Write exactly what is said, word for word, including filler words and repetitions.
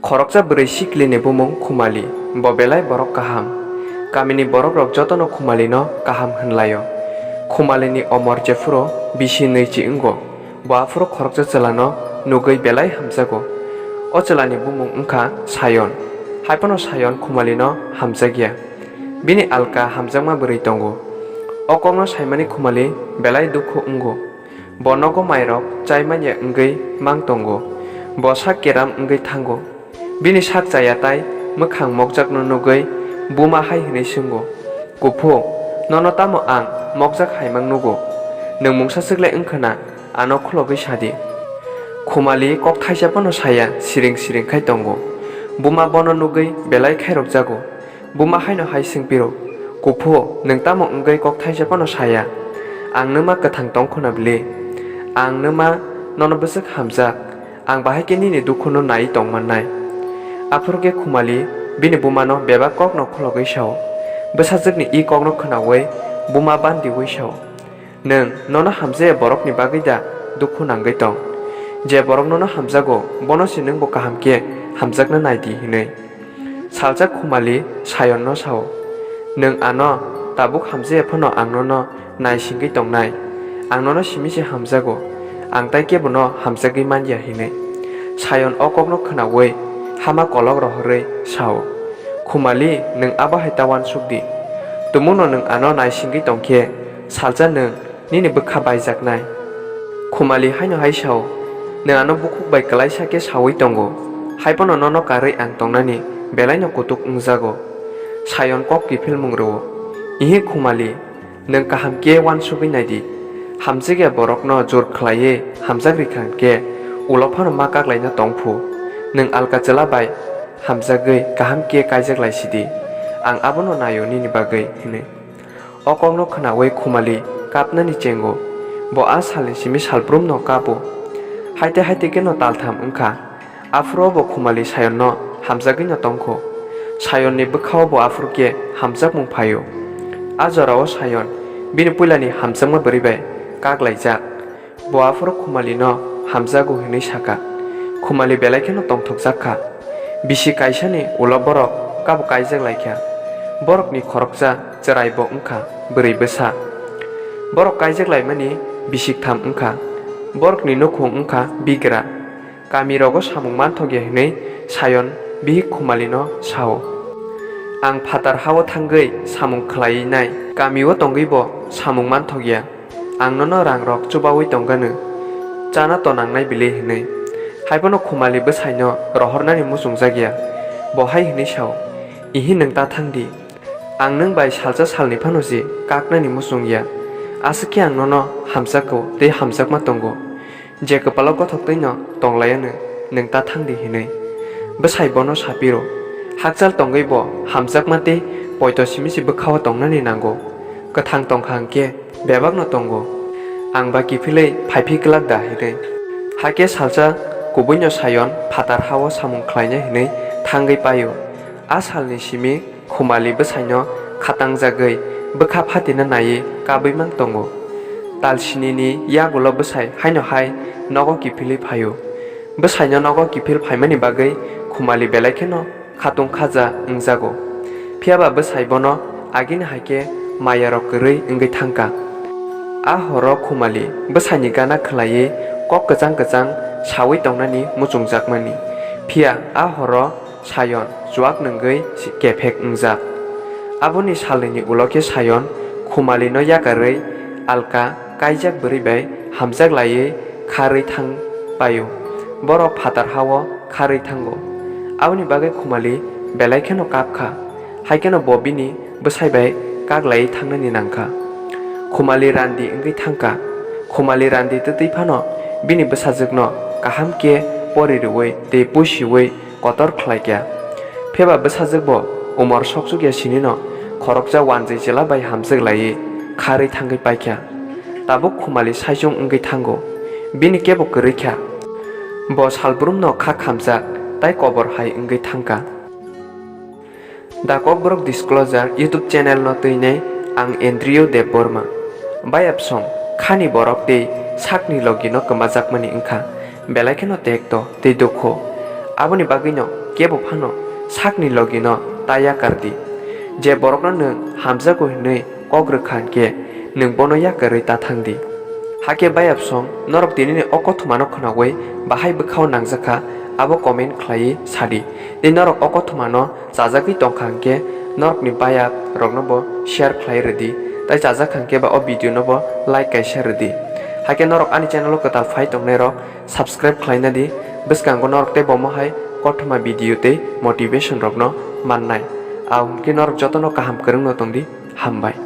Khoroksa bwrwi sikli ni bumung Khumali, bo belai borok kaham. Kamini borok rok jotono Khumali no kaham hwnlaio. Khumali ni omor jephuru bisi nwichi wngo, bo aphuru khoroksa chwla no nugwi belai hamjago. O chwla ni bumung wngkha Sayon. Haiphano Sayon Khumali no hamjakya. Bini alka hamjakma bwrwi tongo. O kokno saimani Khumali belai dukhu wngo. Bo nogo mairok chai manya wngwi mang tongo. Bo sak keram wngwi thango. Bini sak chaya tai mwkhang mokjakno nugwi buma hai hwnwi swngo, "Kuphu, nono tamo ang mokjak hai mang nugo? Nwng mungsa swk le wngkha na, ano khulogwi sa di." Khumali kok thaisa phano saya, siring siring khai tongo. Buma bono nugwi belai khairokjago. Buma haino hai swng phiro, "Kuphu, nwng tamo wngwi kok thaisa phano saya? Ang nwma kwthang tong khuna bili? Ang nwma nono bwswk hamjak, ang bahai khe nini dukhuno naiwi tong mannai." Aphuru khe Khumali bini bumano bebak kokno khulogwi sao. Bwsajwkni i kokno khwnaui buma bandiui sao, "Nwng nono hamjaya borokni bagwi da dukhu nangwi tong? Je borok nono hamjago, bono se nwngbo kaham khe hamjakna nai di," hwnwi. Salsa Khumali Sayonno sao, "Nwng ano tabuk hamjaya phano ang nono naisingwi tongnai. Ang nono simi se hamjago, ang tai kebono hamjagwi manya," hwnwi. Sayon o kokno khwnaui hama kolok rohorwi sao, "Khumali, nwng abo hai ta uansuk di. Tumungno nwng ano naisingwi tong khe, salsa nwng nini bwkha baijaknai." Khumali haino hai sao, "Nwng ano bukhuk bai kwlaisa khe saui tongo, hai phano nono karwi ang tongnani belaino kutuk wngjago." Sayon kok kiphilmung rwo, "Ihi Khumali, nwng kaham khe uansugwi nai di. Hamjakya borokno jor khlaiwi hamjak rikha hwn khe ulo phano ma kaklaina tong phu. Nwng alka chwla bai hamjagwi kaham khe kaijak lai si di. Ang abono naio nini bagwi," hwnwi. O kokno khwnaui Khumali kapnani chengo. Bo a salni simi salbrumno kapo. Haite haite kheno taltham wngkha. Aphuru bo Khumali Sayonno hamjagwino tongkho. Sayonni bwkhao bo aphuru khe hamjakmung phaio. A jorao Sayon bini puilani hamjakma bwrwi bai kaklaijak. Bo aphuru Khumalino hamjago hwnwi sakha. Khumali belai kheno tongthokjak kha. Bisi kaisani ulo borok kabo kaijak lai kha. Borokni khoroksa chwraibo wng kha bwrwi bwsa. Borok kaijak laimani bisik tham wng kha. Borokni nukhung wng kha bigra. Kamirogo samung manthok ya hwnwi Sayon bihik Khumalino sao. Ang phatar hao thangwi samung khlaiwi nai, kamio tongwibo samung manthok ya. Ang nono rangrok chubaui tongganw, chana to nangnai bili hwnwi. Haiphano Khumali bwsaino rohornani muchungjak ya. Bo hai hwnwi sao, "Ihi nwng ta thang di. Ang nwng bai salsa salni phano se kaknani muchung ya. Aswk khe ang nono hamjakgo tei hamjakma tongo. Je kwpalo gothok twi'-no tong lai anw, nwng ta thang di," hwnwi. Bwsai bono sa phiro, "Hakchal tongwi bo hamjakma tei poito simi se bwkha-o tongnani nango. Kwthang tong kha hwn khe bebak'-no tongo. Ang ba kiphilwi phai phi glak da?" hwnwi. Hakhe salsa kubui'-no Sayon phatar ha-o samung khlainai hwnwi thangwi pai-o. A salni simi Khumali bwsaino khatangjagwi bwkha phatina naiwi kabwi mang tongo. Tal sinini yagulo bwsai haino hai nogo kiphilwi phai-o. Bwsaino nogo kiphil phaimani bagwi Khumali belai kheno khatung khaja wngjago. Phiya ba bwsai bono agini hai khe mayarok kwrwi wngwi thang kha. A horo Khumali bwsaini gana khlaiwi kok kwchang kwchang saui tongnani muchungjakmani. Phiya a horo Sayon chuak nwngwi kephek wngjak. Aboni salnwini ulo khe Sayon Khumalino yakarwi alka kaijak bwrwi bai hamjak laiwi kharwi thang pai-o. Borok phatar ha-o kharwi thango. Aboni bagwi Khumali belai kheno kap kha. Hai kheno bo bini bwsai bai kak laiwi thangnani nang kha. Khumali randi wngwi thang kha. Khumali randi twtwi phano bini bwsajwkno kaham khe pori rwui tei pusiui kotor khlai kha. Phiya ba bwsajwk bo umor sokchuk ya sinino khoroksa wanjwi chwla bai hamjak laiwi kharwi thangwi pai kha. Tabuk Khumali saichung wngwi thango. Bini kebo kwrwi kha. Bo salbrumno kha khamjak tai kobor hai wngwi thang kha. The Kokborok Disclosure YouTube channel no twinai ang Andrew Debbarma. Bayapsong khani borok tei sakni logi no kwmajakmani wngkha, belai kheno tekto tei dukhu. Aboni bagwino kebo phano sakni logino ta yakar di. Je borokno nwng hamjago hwnwi kok rwkha hwnkhe nwng bono yakarwi ta thang di. Hakhe bayapsong norok tinini o kothomano khwnawi bahai bwkhao nangjakha abo comment khlaiwi sadi. Tei norok o kothomano chajagwi tongkha hwnkhe norokni bayap rokno bo share khlai rwdi, tei chajak hwnkhe ba o video no bo like kaisa rwdi. Hakhe norok ani channel o kwtal phai tongnairok subscribe khlaina di, bwskango norok tei bomo hai kothoma video tei motivation rokno mannai. Ahwnkhe norok jotono kaham kwrwngno tongdi, hambai.